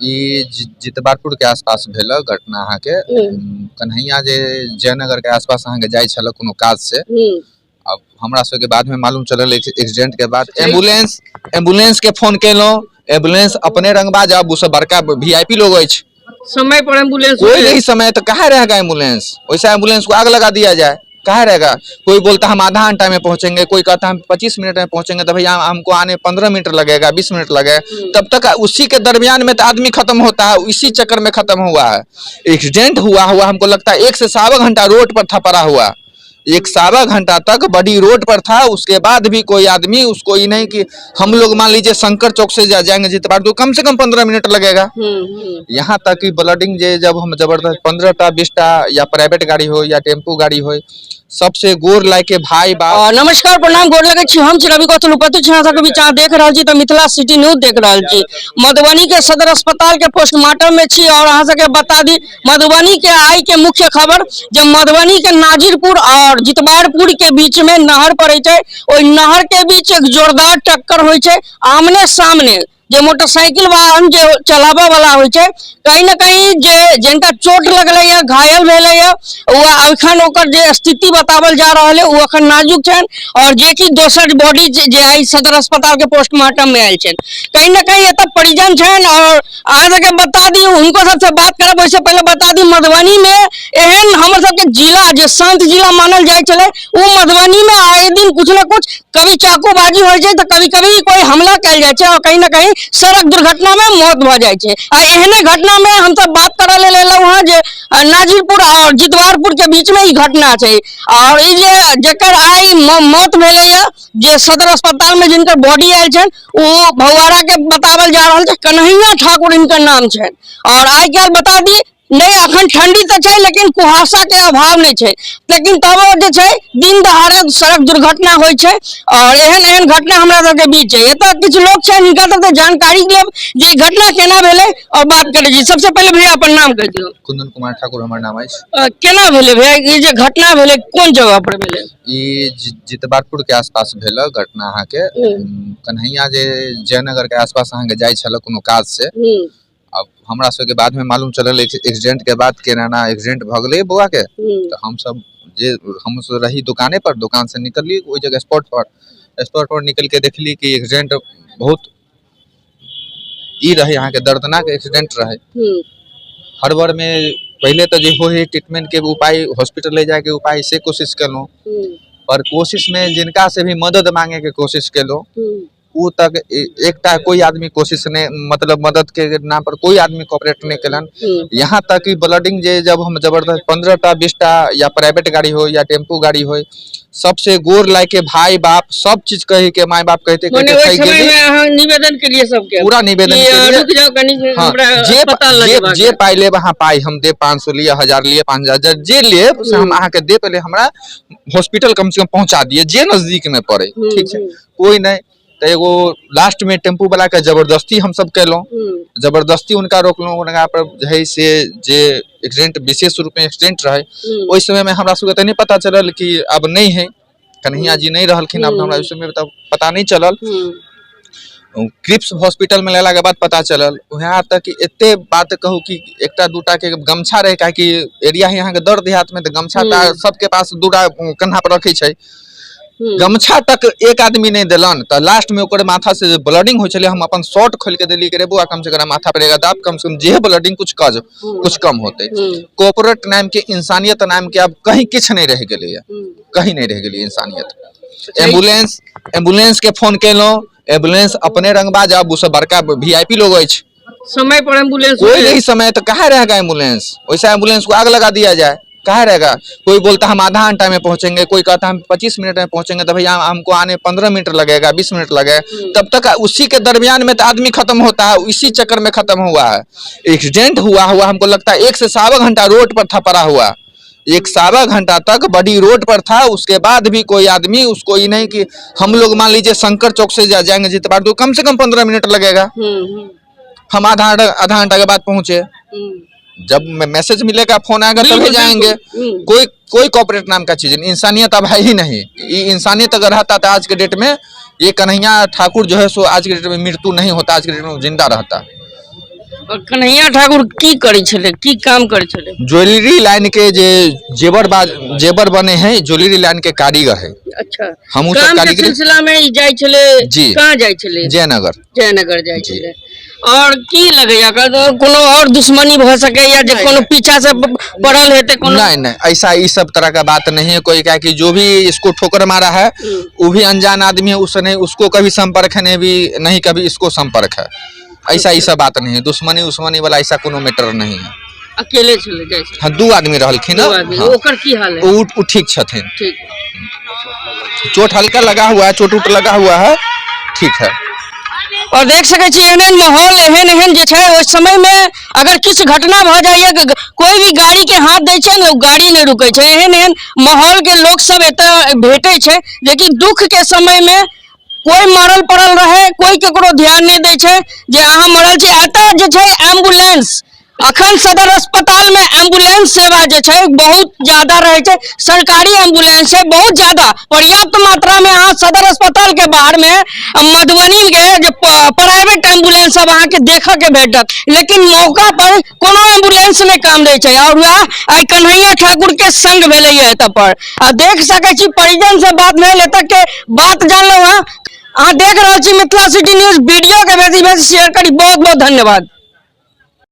ई जितवारपुर के आसपास भेल घटना अहाँके। कन्हैया जे जयनगर के आसपास अहाँके जाइ छल कोनो काज से। अब हमरा सबके बाद में मालूम चलल एक्सीडेंट के बाद एम्बुलेंस एम्बुलेंस के फोन केलहुँ, एम्बुलेंस अपने रंगबाज, अब ओ सब बड़का वीआईपी लोग अछि, समय पर एम्बुलेंस कोई नहीं समय तो कहाँ रहेगा एम्बुलेंस, वैसा एम्बुलेंस को आग लगा दिया जाए, कहाँ रहेगा। कोई बोलता हम आधा घंटा में पहुंचेंगे, कोई कहता हम 25 मिनट में पहुंचेंगे, तो भैया हमको आने 15 मिनट लगेगा, 20 मिनट लगेगा, तब तक उसी के दरमियान में तो आदमी खत्म होता है, इसी चक्कर में खत्म हुआ है। एक्सीडेंट हुआ हुआ हमको लगता है 1 से 1.25 घंटा रोड पर था पड़ा हुआ, 1.25 घंटा तक बड़ी रोड पर था, उसके बाद भी कोई आदमी उसको ये नहीं कि हम लोग मान लीजिए शंकर चौक से जाएंगे जितवार तो कम से कम 15 मिनट लगेगा। यहाँ तक कि ब्लडिंग जे जब हम जबरदस्त 15टा 20टा या प्राइवेट गाड़ी हो या टेम्पू गाड़ी हो, सबसे गोर लाय के भाई बाप। नमस्कार, प्रणाम, गोर लगै छी। हम छी रवि कौशल उपस्थित छी अहाँ सबके बीच। अहाँ देख रहल छी तऽ मिथिला सिटी न्यूज देख रहल छी। मधुबनी के सदर अस्पताल के पोस्टमार्टम में छी और अहाँ सबके बता दी मधुबनी के आई के मुख्य खबर जे मधुबनी के नाजिरपुर और जितवारपुर के बीच में नहर पड़े छै, ओहि नहर के बीच एक जोरदार टक्कर होइ छै। आमने सामने जे मोटरसाइकिल वाहन जे चलाबऽ वाला होइ छै, कहीं ना कहीं जे जिनका चोट लगलै या घायल भेलै या ओ अखन ओकर जे स्थिति बतावल जा रहल है ओ अखन नाजुक छनि और जे कि दोसर बॉडी जे आई सदर अस्पताल के पोस्टमार्टम में आयल छनि, कहीं ना कहीं एतऽ परिजन छनि। और अहाँ सबके बता दी हुनको सबसे बात करब, ओहिसँ पहिले बता दी मधुबनी में एहन हमर सबके जिला जे शांत जिला मानल जाइ छलै ओ मधुबनी में आए दिन कुछ ना कुछ कभी चाकूबाजी होइ छै तऽ कभी कभी कोई हमला कयल जाइ छै और कहीं ना कहीं सड़क दुर्घटना में मौत भऽ जाइ छै। आ एहने घटना में हमसब बात करऽ लेल एलहुँ हँ जे नाजिरपुर और जितवारपुर के बीच में ई घटना छै और ई जे जकर आइ मौत भेलैया जे सदर अस्पताल में जिनकर बॉडी आयल छनि ओ भौआरा के बतावल जा रहल छै, कन्हैया ठाकुर हिनकर नाम छनि। और आइ काल्हि बता दी नहीं अखन ठंडी तऽ छै लेकिन कुहासा के अभाव नहीं छै, लेकिन तबो जे छै दिन दहाड़े सड़क दुर्घटना होइ छै और एहन एहन घटना हमरा सबके बीच छै। एतऽ किछु लोक छै हिनका सबके जानकारी लेब जे ई घटना केना भेलै और बात करै छी। सबसे पहिले भैया अपन नाम कहि दियौ। कुंदन कुमार ठाकुर हमर नाम अछि। केना भेलै भैया ई जे घटना भेलै, कोन जगह पर भेलै? ई जितवारपुर के आसपास भेल घटना अहाँके। कन्हैया जे जयनगर के आसपास अहाँके जाइ छल कोनो काज से। अब हमरा सबके बाद में मालूम चलल एक्सीडेंट के बाद केना ना एक्सीडेंट भऽ गेलै बौआ के, तऽ हमसब जे हम सब रही दुकाने पर, दुकान से निकलली ओहि जगह स्पॉट पर, स्पॉट पर निकल के देखली कि एक्सीडेंट बहुत ई रहे अहाँके दर्दनाक एक्सीडेंट रहे। हड़बड़ में पहले तऽ जे होइ है ट्रीटमेंट के उपाय, हॉस्पिटल ले जाके उपाय से कोशिश केलहुँ, पर कोशिश में जिनका से भी मदद मांगे के कोशिश केलहुँ ओ तक एकटा कोई आदमी कोशिश नहीं, मतलब मदद के नाम पर कोई आदमी कोऑपरेट नहीं केलन। यहाँ तक कि ब्लडिंग जे जब हम जबरदस्त 15टा 20टा या प्राइवेट गाड़ी हो या टेम्पू गाड़ी हो, सबसे गोर लाय के भाई बाप सब चीज कही के माय बाप कहते कहते थकि गेली। निवेदन के लिए सबके पूरा निवेदन के लिए रुक जाओ कनी, हाँ, हमरा अस्पताल लऽ जेबाक जे है। पाई लेब अहाँ पाई हम देब, 500 लिए, 1000 लिए, 5000 जे लेब से हम अहाँके दे, पहले हमरा हॉस्पिटल कम से कम पहुंचा दिए जे नजदीक में पड़े, ठीक छै। कोई नहीं, तऽ एगो लास्ट में टेम्पू वाला के जबरदस्ती हम सब केलहुँ, जबरदस्ती उनका रोकलहुँ, उनका पर जे है से जे एक्सीडेंट विशेष रूप में एक्सीडेंट रहे ओहि समय में हमरा सबके तऽ नहीं पता चलल कि अब नहीं है, कन्हैया जी नहीं रहलखिन, अब हमरा ओहि समय में तऽ पता नहीं चलल। क्रिप्स हॉस्पिटल में लेला के बाद पता चलल। वहाँ तक कि एते बात कहू कि एकटा दूटा के गमछा रहे, काहेकि एरिया है यहाँ के दर देहात में, तऽ गमछा तऽ सबके पास दूटा कन्हा पर रखे छै, गमछा तक एक आदमी नहीं देलन। तऽ लास्ट में ओकर माथा से ब्लडिंग होइ छलै, हम अपन शर्ट खोलि के देलियै कि रे बौआ कम से कम माथा पर एगो दाब, कम से कम जे ब्लडिंग कुछ कज कुछ कम होते। कॉर्पोरेट नाम के इंसानियत नाम के अब कहीं किछु नहीं रहि गेलैया, कहीं नहीं रहि गेलै इंसानियत। एम्बुलेंस एम्बुलेंस के फोन केलहुँ, एम्बुलेंस अपने रंगबाज, अब ओ सब बड़का वीआईपी लोग अछि, समय पर एम्बुलेंस कोई नहीं समय तो कहाँ रहेगा एम्बुलेंस, वैसा एम्बुलेंस को आग लगा दिया जाए, कहाँ रहेगा। कोई बोलता हम आधा घंटा में पहुंचेंगे, कोई कहता हम 25 मिनट में पहुंचेंगे, तो भैया हमको आने 15 मिनट लगेगा, 20 मिनट लगेगा, तब तक उसी के दरमियान में तो आदमी खत्म होता है, इसी चक्कर में खत्म हुआ है। एक्सीडेंट हुआ हुआ हमको लगता है 1 से 1.25 घंटा रोड पर था पड़ा हुआ, 1.25 घंटा तक बड़ी रोड पर था, उसके बाद भी कोई आदमी उसको ये नहीं कि हम लोग मान लीजिए शंकर चौक से जाएंगे जितवार तो कम से कम 15 मिनट लगेगा, हम आधा घंटा के बाद पहुंचे, जब मैसेज मिलेगा फोन आएगा तभी जाएंगे। कोई कोई कॉर्पोरेट नाम का चीज नहीं, इंसानियत अब है ही नहीं। ये इंसानियत अगर रहता तो आज के डेट में ये कन्हैया ठाकुर जो है सो आज के डेट में मृत्यु नहीं होता, आज के डेट में जिंदा रहता। और कन्हैया ठाकुर की करै छलै, की काम करै छलै? ज्वेलरी लाइन के जे जेवर बाज जेवर बने हैं, ज्वेलरी लाइन के कारीगर है। हमहूँ सब काम के कारीगरी। सिलसिला में ई जाइ छलै? जी। कहाँ जाइ छलै? जयनगर। जयनगर जाइ जी। छलै। और की लगैया, कोनो और दुश्मनी भऽ सकैया जे कोनो पीछा से पड़ल हेतै कोनो? नहीं नहीं, ऐसा इस सब तरह का बात नहीं है कोई। क्या कि जो भी इसको ठोकर मारा है वो भी अनजान आदमी है, उससे नहीं उसको कभी संपर्क है, नहीं भी नहीं कभी इसको संपर्क है। ऐसा ये सब बात नहीं है, दुश्मनी उश्मनी वाला ऐसा कोनो मैटर नहीं है। अकेले छलै जाइ छलै? हाँ, दू आदमी रहलखिन। दू आदमी। हाँ। ओकर की हाल है? उ ठीक छथिन। ठीक। चोट हल्का लगा हुआ है, चोट उट लगा हुआ है, ठीक है। और देख सकै छी एहन एहन माहौल, एहन एहन जे छै ओहि समय मे अगर किछु घटना भऽ जाइए, कोई भी गाड़ी के हाथ दै छै ने, ओ गाड़ी नहि रुकै छै। एहन एहन माहौल के लोक सब एतऽ भेटै छै, जेकि दुख के समय मे कोई मरल पड़ल रहे, कोई केकरो ध्यान नहि दै छै जे अहाँ मरल छी। एतऽ जे छै एम्बुलेंस, अखन सदर अस्पताल में एम्बुलेंस सेवा जे छै बहुत ज्यादा रहे छै। सरकारी एम्बुलेंस छै बहुत ज्यादा, पर्याप्त मात्रा में अहाँ सदर अस्पताल के बाहर में मधुबनी के जे प्राइवेट एम्बुलेंस सब अहाँके देखऽ के भेटत, लेकिन मौका पर कोनो एम्बुलेंस नहि काम दै छै। और वएह आइ कन्हैया ठाकुर के संग भेलैया एतऽ पर। आ देख सकै छी परिजन से बात भेल, एतऽ के बात जानलहुँ। हँ, अहाँ देख रहल छी मिथिला सिटी न्यूज। वीडियो के बेसी बेसी शेयर करी। बहुत बहुत धन्यवाद।